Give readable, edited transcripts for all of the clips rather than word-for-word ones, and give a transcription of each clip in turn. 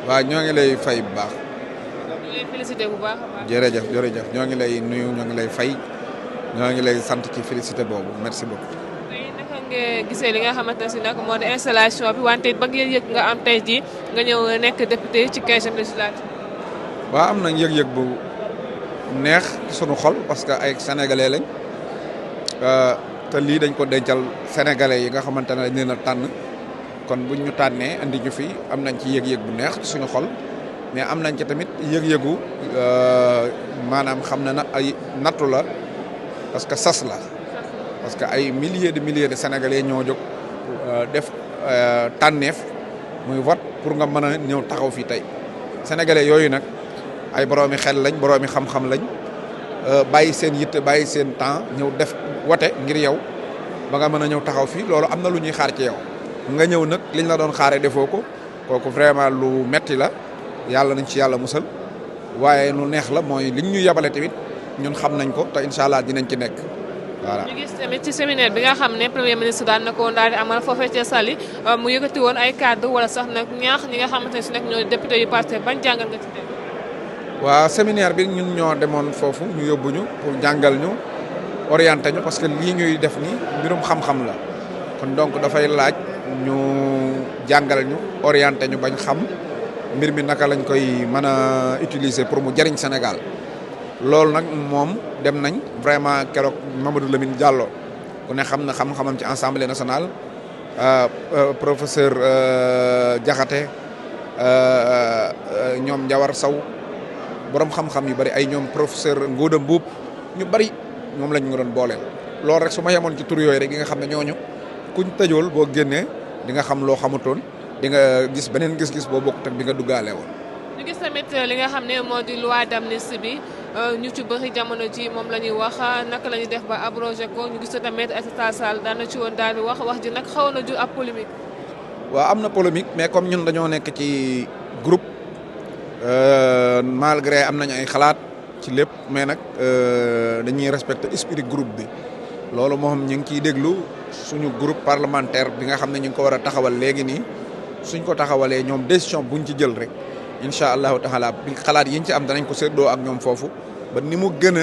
waaw ñoo ngi lay fay bu baax. ñu ngi lay félicité bu baax a baax. jërëjëf jërëjëf ñoo ngi lay nuyu ñoo ngi lay fay ñoo ngi lay sant ci félicité boobu merci beaucoup. tey naka nga gisee li nga xamante ne si nag moo di installation bi wante ba ngeen yëg nga am tey jii nga ñëw nekk député ci 15e législature. waaw am nañ yëg-yëg bu neex ci sunu xol parce que ay sénégalais lañ te lii dañ ko dencal sénégalais yi nga xamante ne dañ leen a tànn kon buñ ñu tànnee andi ñu fi am nañ ci yëg-yëg bu neex ci suñu xol mais am nañ ci tamit yëg-yëgu maanaam xam na ay nattu la parce que sas la parce que ay milliers de sénégalais ñoo jóg def tànneef muy vote pour nga mën a ñëw taxaw fii tey sénégalais yooyu nag ay boroomi xel lañ boroomi xam-xam lañ bàyyi seen yitte bàyyi seen temps ñëw def wote ngir yow ba nga mën a ñëw taxaw fii loolu am na lu ñuy xaar ci yow nga ñëw nag liñ la doon xaaree defoo ko kooku vraiment lu metti la yàlla nañ ci yàlla musal waaye lu neex la mooy liñ ñu yabale tamit ñun xam nañ ko te incha allah dinañ ci nekk voilà. ñu gis tamit ci séminaire bi nga xam ne premier ministre daan na ko woon daal di amal foofee ca Saly mu yëkkati woon ay cadre wala sax nag ñaax ñi nga xamante ne si nag ñoo député yu passé bañ jàngal nga ci dégg. waaw séminaire bi ñun ñoo demoon foofu ñu yóbbuñu pour jàngal ñu orienté ñu parce que lii ñuy def ni mbirum xam-xam la kon donc dafay laaj ñu jàngal ñu orienté ñu bañ xam mbir mi naka lañ koy mën a utiliser pour mu jariñ Sénégal loolu nag moom dem nañ vraiment keroog Mamadou Lamine Diallo ku ne xam na xam-xamam ci Assemblée nationale professeur Diakhaté ñoom Njawar Sow borom xam-xam yu bari ay ñoom professeur Ngouda Mboup ñu bari moom lañ nga doon booleel loolu rek su ma yemoon ci tur yooyu rek di nga xam ne ñooñu kuñ tëjool boo génnee di nga xam loo xamutoon di nga gis beneen gis-gis boo bokk tak bi nga duggaale woon. ñu gis tamit li nga xam ne moo di loi d'amnistie bi ñu ci bëri jamono ji moom la ñuy wax naka la ñuy def ba abrogé ko ñu gis tamit Aïssata Tall Sall daan na ci woon daal di wax ji nag xawoon na jur ab polémique. waaw am na polémique mais comme ñun dañoo nekk ci groupe malgré am nañu ay xalaat ci lépp mais nag dañuy respecter esprit groupe bi loolu moom ñu ngi ciy déglu suñu groupe parlementaire bi nga xam ne ñu ngi ko war a taxawal léegi nii suñ ko taxawalee ñoom décision buñ ci jël rek incha allahu taala bi xalaat yiñ ci am danañ ko séddoo ak ñoom foofu ba ni mu gën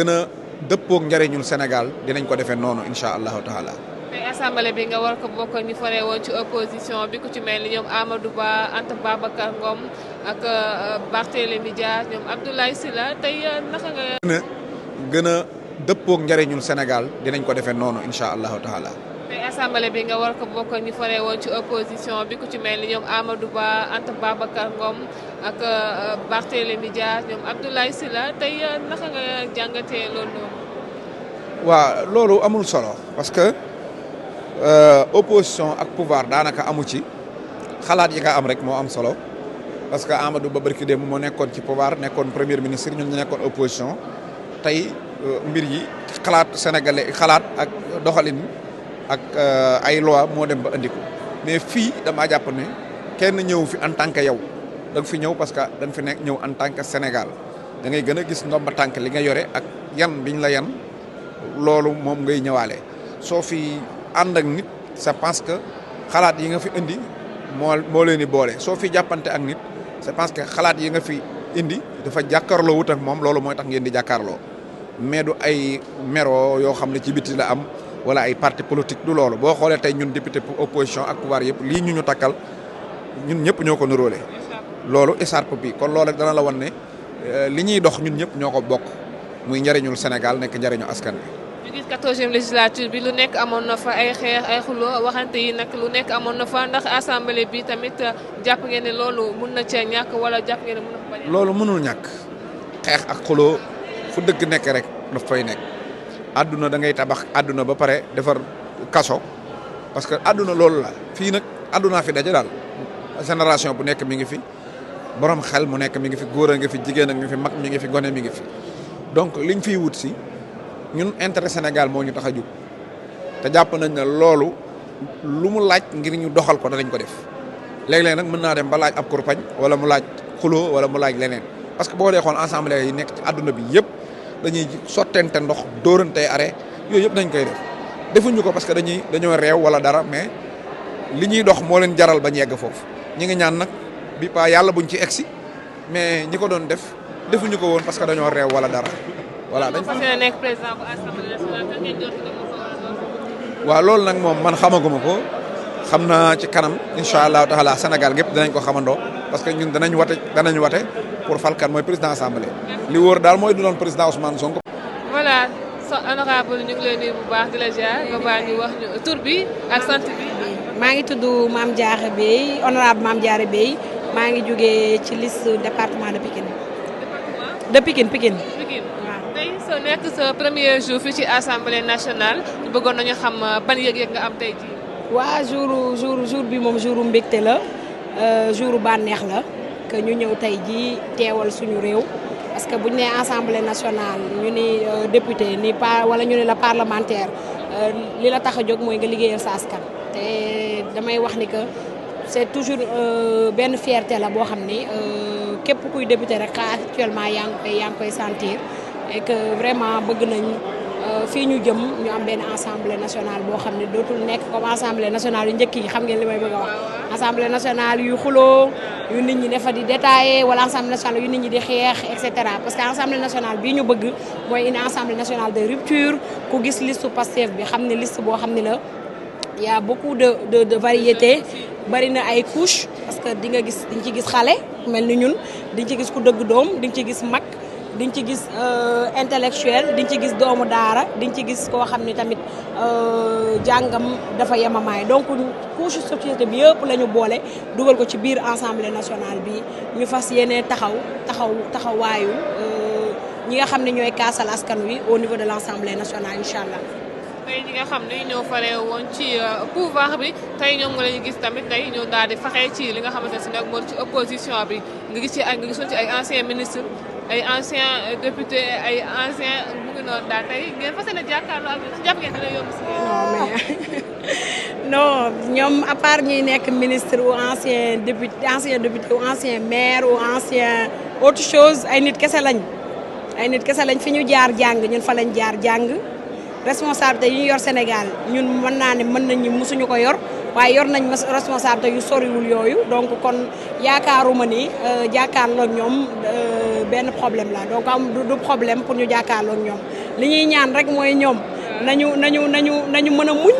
a dëppoog njëriñul Sénégal dinañ ko defee noonu incha allahu taala. tey assemblée bi nga war ko bokk ñu faree woon ci opposition bi ku ci mel ni ñoom Amadou Ba Anta Babacar Ngom ak Barthélémy Dias ñoom Abdoulaye Sylla tey naka nga. gën a dëppoog njëriñul Sénégal dinañ ko defee noonu incha allahu taala. tey assemblée bi nga war ko bokk ñu faree woon ci opposition bi ku ci mel ni ñoom Amadou Ba Anta Babacar Ngom ak Barthélémy Dias ñoom Abdoulaye Sylla tey naka nga jàngatee loolu noonu. waaw loolu amul solo parce que opposition ak pouvoir daanaka amu ci xalaat yi nga am rek moo am solo parce que Amadou Ba barki démb moo nekkoon ci pouvoir nekkoon premier ministre ñun ñu nekkoon opposition tey mbir yi xalaat sénégalais xalaat ak doxalin ak ay loi moo dem ba andi ko mais fii damaa jàpp ne kenn ñëw fi en tant que yow da nga fi ñëw parce que dañ fi nekk ñëw en tant que Sénégal da ngay gën a gis ndomba tànk li nga yore ak yan biñ la yan loolu moom ngay ñëwaale soo fi ànd ak nit c'est parce que xalaat yi nga fi indi moo leen di boole soo fi jàppante ak nit c'est parce que xalaat yi nga fi indi dafa jàkkaarloo wut ak moom loolu mooy tax ngeen di jàkkaarloo mais du ay mero yoo xam ne ci biti la am wala ay parti politique du loolu boo xoolee tey ñun député pour opposition ak pouvoir yëpp lii ñu takkal ñun ñëpp ñoo ko nuróole loolu écharpe bi kon loolu rek dana la wan ne li ñuy dox ñun ñëpp ñoo ko bokk muy njëriñul Sénégal nekk njëriñu askan bi. ñu gis 14e législature bi lu nekk amoon na fa ay xeex ay xuloo waxante yi nag lu nekk amoon na fa ndax assemblée bi tamit jàpp ngeen ne loolu mun na cee ñàkk wala jàpp ngeen ne mun na fa bañ a. loolu mënul ñàkk xeex ak xuloo fu dëgg nekk rek daf fay nekk àdduna da ngay tabax àdduna ba pare defar kaso parce que àdduna loolu la fii nag àddunaa fi daje daal génération bu nekk mi ngi fi borom xel mu nekk mi ngi fi góor a ngi fi jigéen a ngi fi mag mi ngi fi gone mi ngi fi donc liñ fiy wut si ñun intérêt Sénégal moo ñu tax a jóg te jàpp nañ ne loolu lu mu laaj ngir ñu doxal ko danañ ko def léeg-léeg nag mën naa dem ba laaj ab kurpañ wala mu laaj xuloo wala mu laaj leneen parce que boo dee xool assemblée yi nekk ci àdduna bi yëpp dañuy sottente ndox dóorante arrêt yooyu yëpp dañ koy def defuñu ko parce que dañoo réew wala dara mais li ñuy dox moo leen jaral bañ yegg foofu ñi ngi ñaan nag bi pa yàlla buñ ci egsi mais ñi ko doon def defuñu ko woon parce que dañoo réew wala dara voilà. dañ fas yéene nekk président bu assemblée nationale kan ngeen jot ne moo ko war a doon. waaw loolu nag moom man xamaguma ko xam naa ci kanam incha allahu taala Sénégal gépp dinañ ko xamandoo parce que ñun danañ wate pour fal kan mooy président assemblée. li wóor daal mooy du doon président Ousmane Sonko. voilà honorable ñu ngi lay nuyu bu baax di la ziar nga baax ñu wax ñu tur bi ak sant bi. maa ngi tudd Mame Diarra Beye honorable Mame Diarra Beye maa ngi jógee ci liste département de Pikine. de Pikine. Pikine waaw tey soo nekk sa premier jour fii ci assemblée nationale ñu bëggoon nañu xam ban yëg-yëg nga am tey jii. waa jour bi moom jouru mbégte la jouru bànneex la que ñu ñëw tey jii teewal suñu réew parce que bu ñu nee assemblée nationale ñu ni député ni wala ñu ne la parlementaire li la tax a jóg mooy nga liggéeyal sa askan te damay wax ni que c'est toujours benn fierté la boo xam ni képp kuy député rek actuellement yaa ngi koy sentir et que vraiment bëgg nañ fii ñu jëm ñu am benn assemblée nationale boo xam ne dootul nekk comme assemblée nationale yu njëkk yi xam ngeen li may bëgg a wax. assemblée nationale yu xuloo yu nit ñi dafa di détaillé wala assemblée nationale yu nit ñi di xeex et cetera parce que assemblée nationale bii ñu bëgg mooy une assemblée nationale de rupture ku gis liste Pastef bi xam ne liste boo xam ne la y a beaucoup de variété bari na ay couches parce que di nga gis di nga ci gis xale mel ni ñun di nga ci gis ku dëgg doom di nga ci gis mag. di nga ci gis intellectuel di nga ci gis doomu daara di nga ci gis koo xam ne tamit jàngam dafa yemamaay donc couche société bi yëpp la ñu boole dugal ko ci biir assemblée nationale bi ñu fas yéene taxawaayu ñi nga xam ne ñooy kaasal askan wi au niveau de l'assemblée nationale incha allah. tey ñi nga xam ne ñoo fare woon ci pouvoir bi tey ñoom nga lañu gis tamit tey ñoo daal di faxee ci li nga xamante ne si nag moom ci opposition bi nga gisoon ci ay anciens ministres. ay anciens députés ay anciens mu ngi noonu daal tey ngeen fas yéene jàkkaarloo ak ñoom jàpp ngeen dina yomb si. non ñoom à part ñuy nekk ministre ou ancien député ou ancien maire ou ancien autre chose ay nit kese lañ fi ñu jaar jàng ñun fa lañ jaar jàng responsabilité yi ñu yor Sénégal ñun mën naa ne mën nañu mësuñu ko yor. waaye yor nañ responsabilité yu soriwul yooyu donc kon yaakaaruma ni jàkkaarloo ak ñoom benn problème la donc am du problème pour ñu jàkkaarloo ak ñoom li ñuy ñaan rek mooy ñoom nañu mën a muñ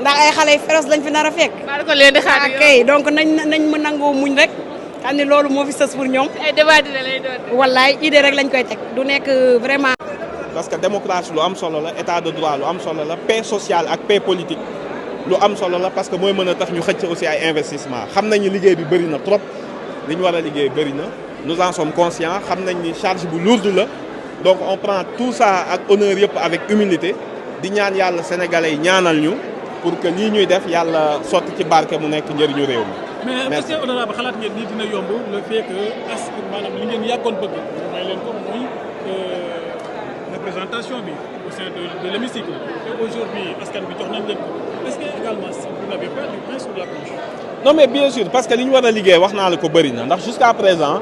ndax ay xale yu féroce lañ fi nar a fekk. kay donc nañ mën nangoo muñ rek xam ni loolu moo fi sës pour ñoom. ay débat dina lay doon. wallaay idée rek lañ koy teg du nekk vraiment. parce que démocratie lu am solo la état de droit lu am solo la paix sociale ak paix politique. lu am solo la parce que mooy mën a tax ñu xëcc aussi ay investissement xam nañu liggéey bi bëri na trop li ñu war a liggéey bëri na nous en sommes conscients xam nañ ni charge bu lourde la donc on prend tout ça ak honneur yëpp avec humilité di ñaan yàlla sénégalais yi ñaanal ñu pour que lii ñuy def yàlla sotti ci barke mu nekk njëriñu réew mi. mais est-ce que honorable xalaat ngeen ni dina yomb le fait que maanaam li ngeen yàggoon bëgg may leen ko muy représentation bi au sein de l'hémicycle et aujourd'hui askan bi jox nañ leen ko. Est-ce que également vous n'avez pas du pain sur la planche? Non mais bien sûr parce que li ñu war a liggéey wax naa la ko bëri na ndax jusqu'à présent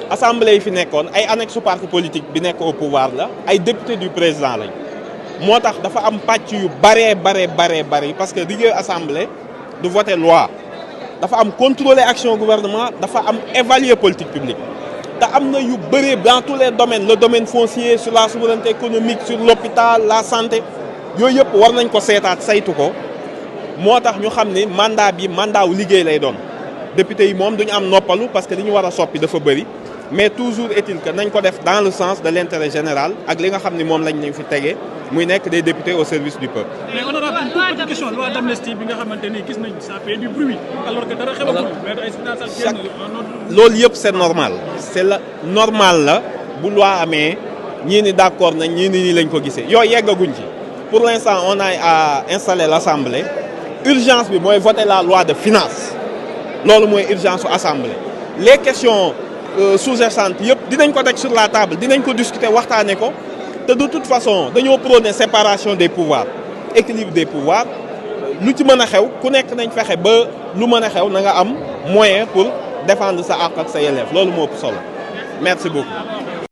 assemblée yi fi nekkoon ay annexe su parti politique bi nekk au pouvoir la ay député du président lañ moo tax dafa am pàcc yu bare parce que liggéeyu assemblée du voter loi dafa am contrôler action gouvernement dafa am évaluer politique publique te am na yu bëri dans tous les domaines le domaine foncier sur la souveraineté économique sur l'hôpital la santé yooyu yëpp war nañ ko seetaat saytu ko moo tax ñu xam ni mandat bi mandat wu liggéey lay doon député yi moom duñu am noppalu parce que li ñu war a soppi dafa bëri mais toujours est-il que nañ ko def dans le sens de l'intérêt général ak li nga xam ni moom lañ nañ fi tege muy nekk des députés au service du peuple. mais honorable une toute petite question loi d'amnistie bi nga xamante ni gis nañ ça fait du bruit alors que dara xewagul mais ay génn loolu yëpp c'est normal normal la bu loi amee ñii ni d'accord nañ ñii ni nii lañ ko gisee yooyu yeggaguñ ci pour l'instant on a à installer l'assemblée urgence bi mooy voter la loi de finances loolu mooy urgence su assemblée les questions sous-jacentes yëpp dinañ ko teg sur la table dinañ ko discuter waxtaane ko te de toute façon dañoo prôner séparation des pouvoirs équilibre des pouvoirs lu ci mën a xew ku nekk nañ fexe ba lu mën a xew na nga am moyen pour défendre sa àq ak sa yelleef loolu moo ëpp solo merci beaucoup